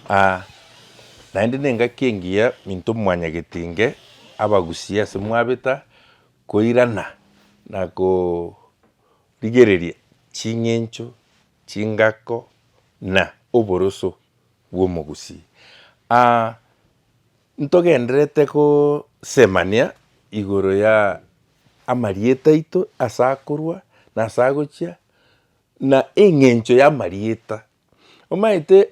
Aa naende na engaki engiya minto mwanyagetinge abagusie ase mwabeta koirana na korigereria ching'encho, chingako na oboroso bw'omogusii. Aa ntogendererete gosemania igoro ya amarieta aito ase akorwa na ase agochia na eng'encho y'amarieta. Omanyete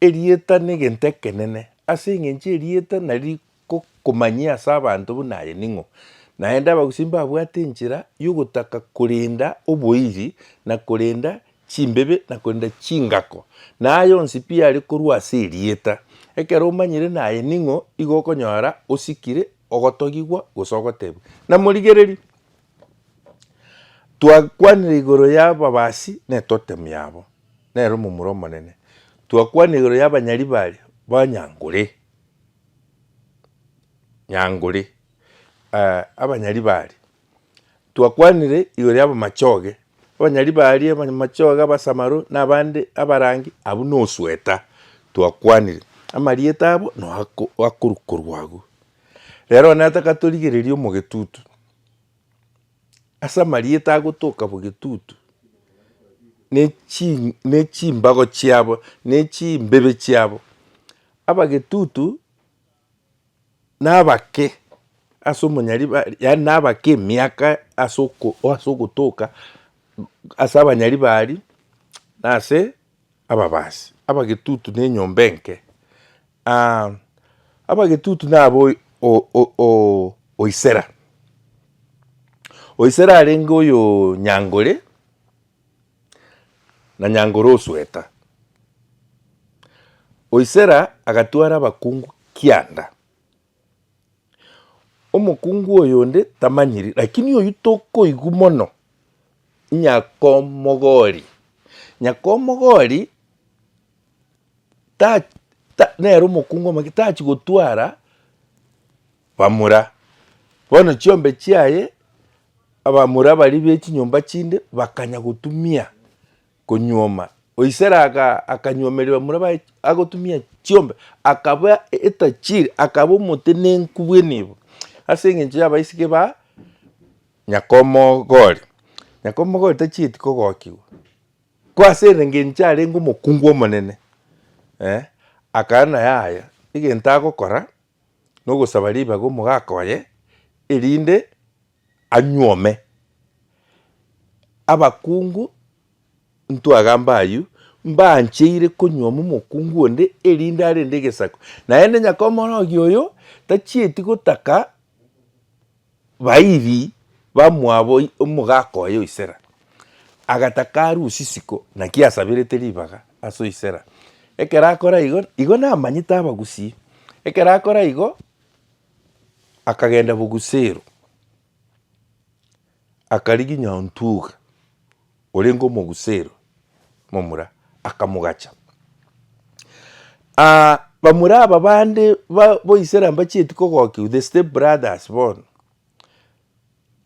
erieta na egento ekenene, ase eng'encho erieta nari rigokomanyia ase abanto buna aye ning'o. Naende abagusii mbabwate enchera yogotaka korenda oboiri na korenda chimbebe na korenda chingako, na aya onsi pi are korwa ase erieta. Ekero omanyire naye ning'o, igo okonyora osikire, ogotogigwa gose ogotebwa. Na morigereria, twakwanire igoro ya ababasi na etotem yabo, nere omomura omonene. Twakwanire igoro ya abanyaribari ba Nyangore, Nyangore, abanyaribari. Twakwanire igoro ya abamachoge, abanyaribari, abamachoge, abasamaro, na abande abarangi, abwo na osweta, twakwanire. Amarieta abo noo ako akorwa korwa agwo. Rero nataka torigererie omogetutu, ase amarieta agotoka bogetutu, ne chi ne chimbago chiabo, ne chimbebe chiabo, abagetutu nabake ase omonyaribari yaani nabake emiaka ase oko ase ogotoka ase abanyaribari na ase ababasi, abagetutu na enyomba enke. Abagetutu nabo Oisera, Oisera arenge oyo Nyangore na Nyangore Osweta. Oisera agatwara abakungu kianda, omokungu oyo onde tamanyiri lakini oywo tokoigwa mono Nyakomogori. Nyakomogori ta ta nere omokungu omake tachi gotwara bamura. Bono chiombe chiaye, abamura baria be chinyomba chinde bakanya gotumia konyuoma. Oisera aka akanyuomeria bamura baye agotumia chiombe, akaba etachiri, akaba omotenenku bw'enibo ase eng'encho ya abaiseke ba Nyakomogori. Nyakomogori tachieti kogokigwa. Ko ase engencho arenge omokungu omonene, eh, akaba na yaya, egento agokora, na ogosaba ribaga omogaka oye, erinde anyuome. Abakungu ntwagamba aywo, mbancheire konyuoma omokungu onde erinde arende egesaku. Naende nyakomorogi oyo, tachieti gotaka Bairi bamwabo omogaka oye Oisera, agataka arusie isiko, naki asaberete ribaga ase Oisera. Ekero akora igo, igo namanyete abagusii, ekero akora igo, akagenda bogusero, akarigia Nyantuga orenge omogusero momura, akamogacha. Bamura aba bande ba boisera mbachieti kogokiwa, the step brothers bono,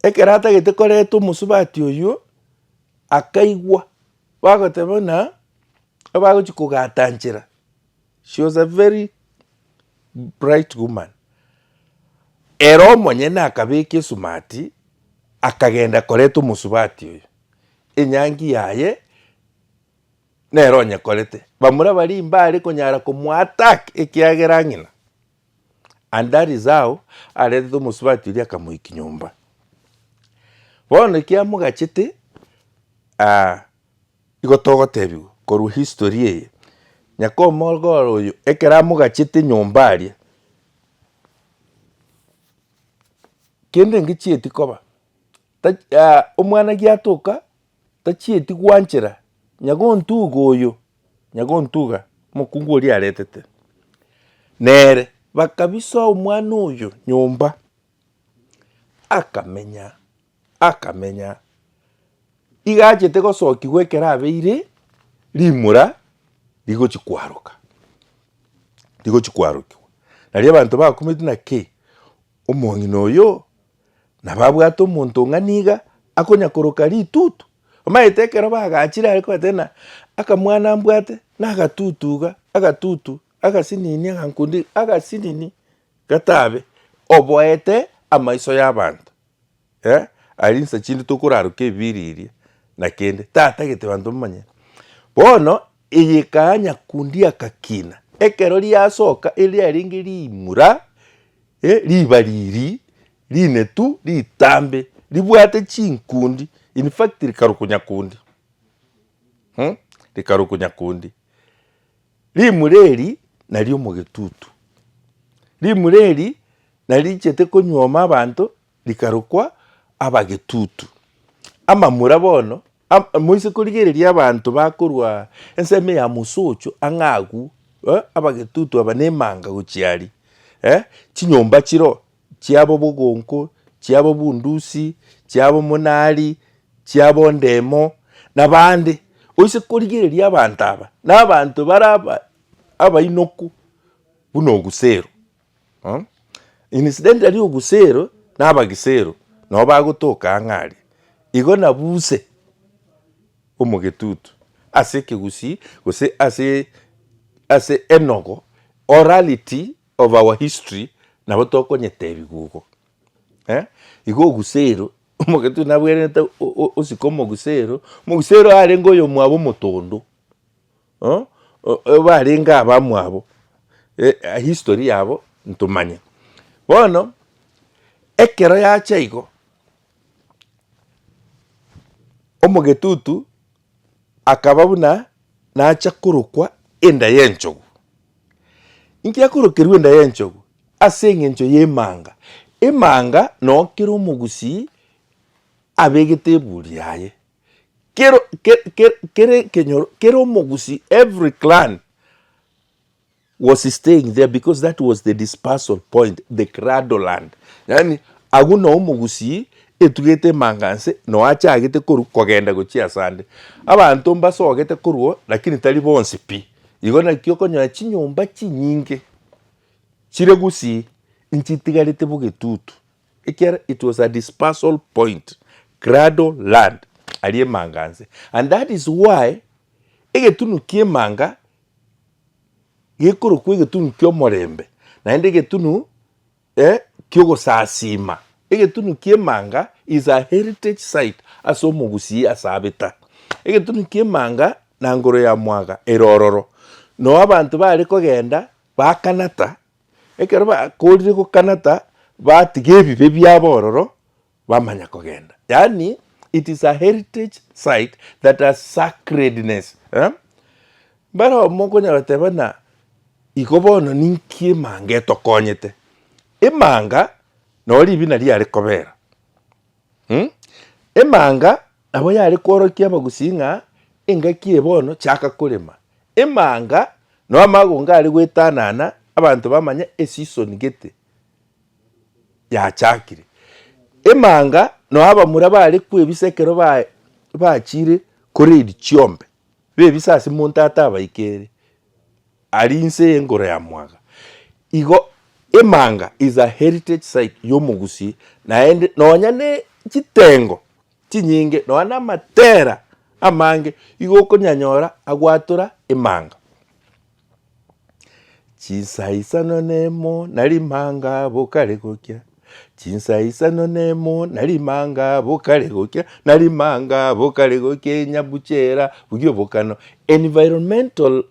ekero atagete koreta omosubati oywo, akaigwa bagoteba ng'a abagochi kogata nchera, she was a very bright woman. Ere omonyene akabeka esumati, akagenda koreta omosubati oyo, enyangi yaye. Nere onyekorete. Bamura baria mbare konyara komoattack ekiagera ng'ina. And that is how aretete omosubati oria akamoikia nyomba. Bono ekiamogachete igo togotebiwa korwa history eye, nyakomogoro oyo ekero amogachete nyomba aria, kende ngechieti koba, omwana giatoka. Tachieti gwanchera nyagontuga oyo, nyagontuga omokungu oria aretete, nere bakabisa omwana oyo nyomba, akamenya, akamenya, iga achete gosokigwa ekero abeire rimura rigochi kwaroka, rigochi kwarokigwa. Nario abanto bakumeti naki, omong'ina oyo. Nabo abwate omonto ong'ani iga, akonya koroka ritutu, omanyete ekero bagachire are kobatebia ng'a akamwana mbwate na agatutu iga, agatutu. Agasinini agankundi agasinini gatabe oboete amaiso y'abanto eh, aria insa chinde tokoraroka ebibiriria na kende, tatagete banto bamanye. Bono eye ekaa nyakundi akakina, ekero riasoka eriarenge rimura eh, ribariri rinetu ritambe ribwate chinkundi, in fact rikarokwa nyakundi mh, rikarokwa nyakundi. Rimura eri nario omogetutu. Rimura eri narichete konyuoma abanto rikarokwa abagetutu. Amamura bono, moise korigereria abanto bakorwa ensemo ya mosocho ang'e agwo, abagetutu aba na emanga gochia aria, chinyomba chiroo, chiabo bogonko, chiabo bundusi, chiabo monari, chiabo ndemo, na bande. Oise korigereria abanto aba, na abanto bare aba abainoku buna ogusero Incidentally ogusero na abagisero nabo bagotoka ang'e aria. Igo nabuse omogetutu ase ekegusii gose ase ase enogo orality of our history nabo tokonyetebigwa igo eh. Igo ogusero omogetutu nabwenerete osike omogusero, omogusero arenge oyomwabo omotondo. Barenge abamwabo, history yabo ntomanye. Bono, ekero yacha igo, omogetutu akaba buna nacha korokwa enda ya enchogu. Inki akorokerwa enda ya enchogu? Ase eng'encho ya emanga. Emanga noo kera omogusii abegete eburi yaye. Kero ke- ke- kere ekenyoro kera omogusii every clan was staying there because that was the dispersal point, the cradle land. Yaani agwo noo omogusii etugete emanga nse noo achagete korwa kogenda gochia asande. Abanto mbasogete korwa oo lakini tari bonsi pi. Igo naki okonyora chinyomba chinyinge chire gusii nchitigarete bogetutu. Ekiagera it was a dispersal point, cradle land, aria emanga nse. And that is why egetunu kia emanga gekorokwa egetunu kia omorembe, naende egetunu eh kia ogosasima. Egetunu kia emanga is a heritage site ase omogusii ase abeta. Egetunu kia emanga na ngoro ya mwaga ere ororo, noo abanto bare kogenda bakanata. Ekero bakoorire gokanata, batiga ebibe biabo ororo, bamanya kogenda. Yaani it is a heritage site that has sacredness eh. Mbare mokonyara goteba ng'a igo bono ninki emanga etokonyete? Emanga noo ribina riare kobera. Emanga nabo yare kworokia abagusii ng'a engaki eye bono chaka korema. Emanga noo amagongo are goetanana abanto bamanye eseason gete yachakire. Emanga noo abamura bare kwebisa ekero ba bachire koraid chiombe, bebisa ase monto atabaikere. Aria inse y'engoro ya mwaga. Igo emanga is a heritage site y'omogusii naende nonya ne chitengo chinyinge nonya na amatera amange igo okonyanyora agwatora emanga. Chinsa isano na emo na rimanga bokare gokia, chinsa isano na emo na rimanga bokare gokia, na rimanga bokare gokia enyabuchera bugia obokano. Environmental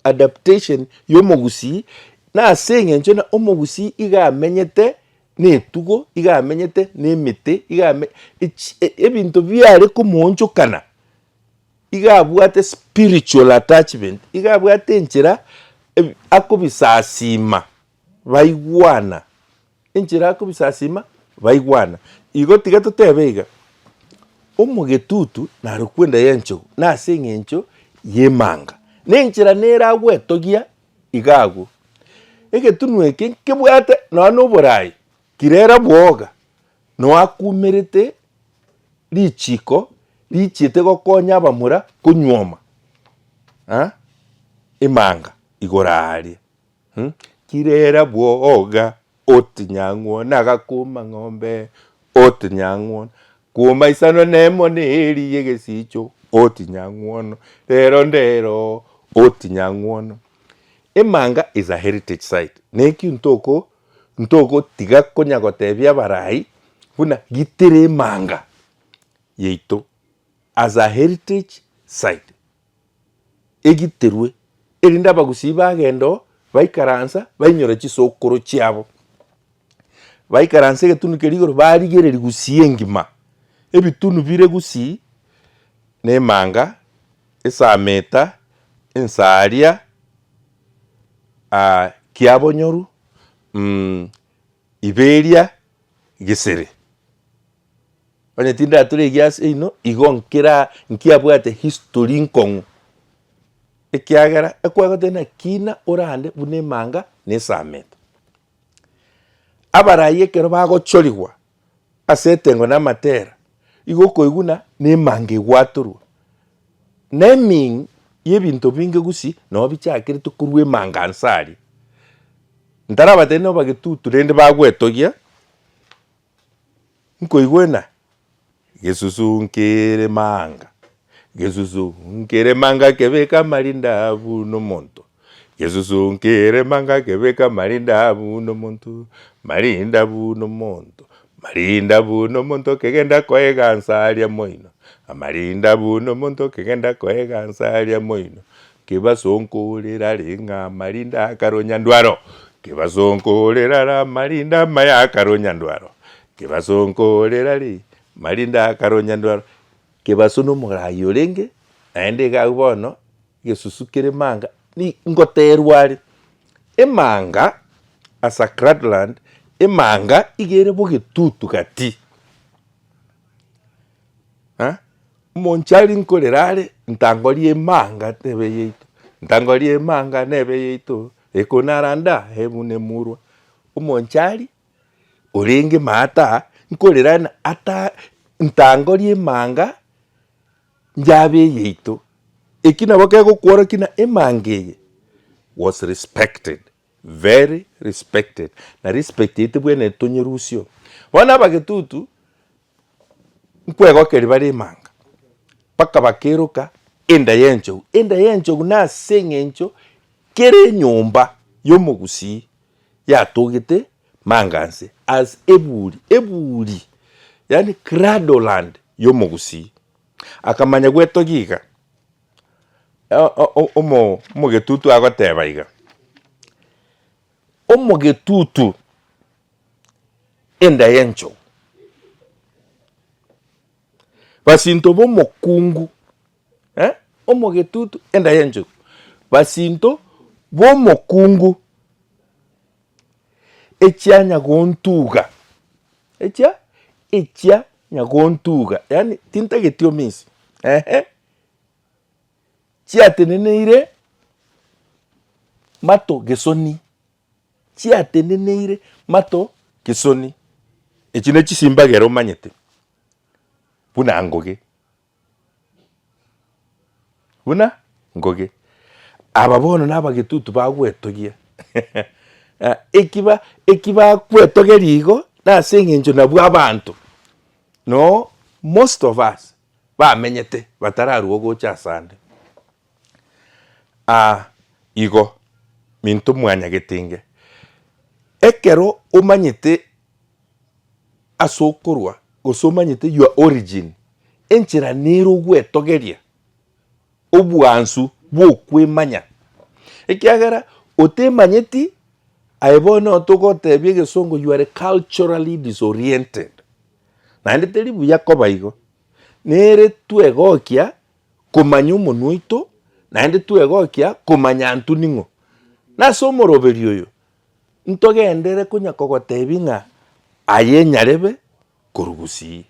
adaptation y'omogusii nase eng'encho ng'a omogusii iga amenyete na etugo, iga amenyete na emete, iga ame echi ebinto biare komoonchokana, iga abwate spiritual attachment, iga abwate enchera akobisasima baigwana. Enchera akobisasima baigwana. Igo tiga totebe iga, omogetutu narokwe enda y'enchogu nase eng'encho y'emanga, na enchera nere agwetogia iga agwo. Egetunwa eke nkebwate nonya na oborai, kirera bwoga, noo akumerete richiko richiete gokonya abamura konyuoma emanga igoro aaria. Kirera bwoga otinyang'uona agakuma ng'ombe otinyang'uona kuma isano nemo neri y'egesicho otinyang'uono rero ndero otinyang'uono. Emanga is a heritage site, na ekio ntoko ntogotiga konya gotebia abarai buna gitera emanga yaito as a heritage site, egiterwe erinde abagusii bagenda oo baikaransa bainyore chisokoro chiabo. Baikaransa egetunu keria igoro barigereria gusii engima, ebitunu bire gusii na emanga, esameta, ensaria, kiabonyoru, iberia, gesere. Onye tindatura egiasi eino, igo nkera nkiabwate history nkong'u, ekiagera ekwegotebia ng'a kina orande buna emanga na esameta. Abarai ekero bagochorigwa ase etengo na amatera, igo okoigwa ng'a na emanga egwatorwa. Naming ya ebinto binge gusii nabo bichakerete korwa emanga nse aria. Ntarabatebia nabo bagetutu rende bagwetogia. Nkoigwe ng'a gesusu nkere manga, gesusu nkere manga kebeke amarinda buna omonto, gesusu nkere manga kebeke amarinda buna omonto, marinda buna omonto, marinda buna omonto kegenda koega nsa aria moino, amarinda buna omonto kegenda koega nsa aria moino. Kebasonkorera ring'a amarinda akaronyandwaro, Kebasonkorera r'amarinda amaya akaronyandwaro, Kebasonkorera ri marinda akaronyandwaro. Kebaso nomoraai orenge, naende iga agwo bono, gesusu kere manga, ni ngoterwa are. Emanga as a cradland, emanga iga ere bogetutu gati. Omonchari nkorera are, ntangorie emanga nebe eyaito, ntangorie emanga nebe eyaito, ekonara ndahe buna emurwa. Omonchari orenge maate aa, nkorera ng'a ata ntangorie emanga njabe eyaito. Eki nabo kegokworokia ng'a emanga eye was respected, very respected, na respect eye tebwenereti tonyerusie oo. Bono abagetutu. Nkwegokeria bare emanga, mpaka bakeroka enda y'enchogu. Enda y'enchogu nase eng'encho kera enyomba y'omogusii yatogete manga nse as eburi, eburi yaani cradle land y'omogusii. Akamanya gwetogia iga, omo omogetutu agoteba iga, omogetutu. Enda y'enchogu. Basinto b'omokungu, eh, omogetutu enda y'enchogu. Basinto b'omokungu echia nyagontuga, echia echia nyagontuga, yaani tintageti omisi, ehe, chiateneneire mato gesoni. Chiateneneire mato gesoni. Echi ne chisimbagera omanyete buna ngoge, buna ngoge. Aba bono nabagetutu bagwetogia eki ba eki bakwetogeria igo nase eng'encho nabwo abanto noo most of us bamenyete batararwa gocha asande. Aa igo, minto mwanyagetinge, ekero omanyete ase okorwa gose omanyete your origin, enchera nere ogwetogeria obwansu bwokwemanya, ekiagera otemanyeti aye bono togotebia egesongo you are culturally disoriented, naende teri buya koba igo, nere twegokia komanya omonwa oito, naende twegokia komanya intwe ning'o. Nase omoroberio oyo, ntogenderere konya kogotebia ng'a aye nyarebe korwa gusii,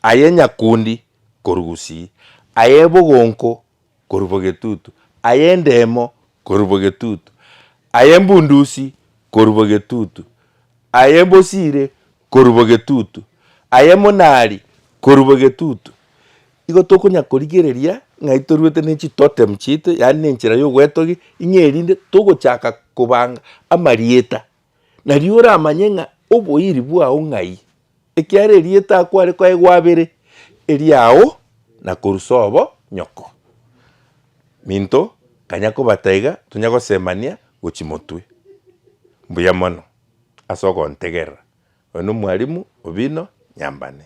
aye nyakundi korwa gusii, aye bogonko korwa bogetutu, aye ndemo korwa bogetutu, aye mbundusi korwa bogetutu, aye mbosire korwa bogetutu, aye monari korwa bogetutu. Igo tokonya korigereria ng'ai toruete ne chitotem chiaito, yaani na enchera ya ogwetogia, ing'e erinde togochaka kobanga amarieta, nario oramanye ng'a oboiri bwao ng'ai, ekiagera erieta kware koegwa abere, eriao na korwa sobo nyoko. Minto, kanya kobata iga, tonya gosemania. gochia motwe. Mbuya mono ase ogontegerera. Oyo nomwalimu Obino Nyambane.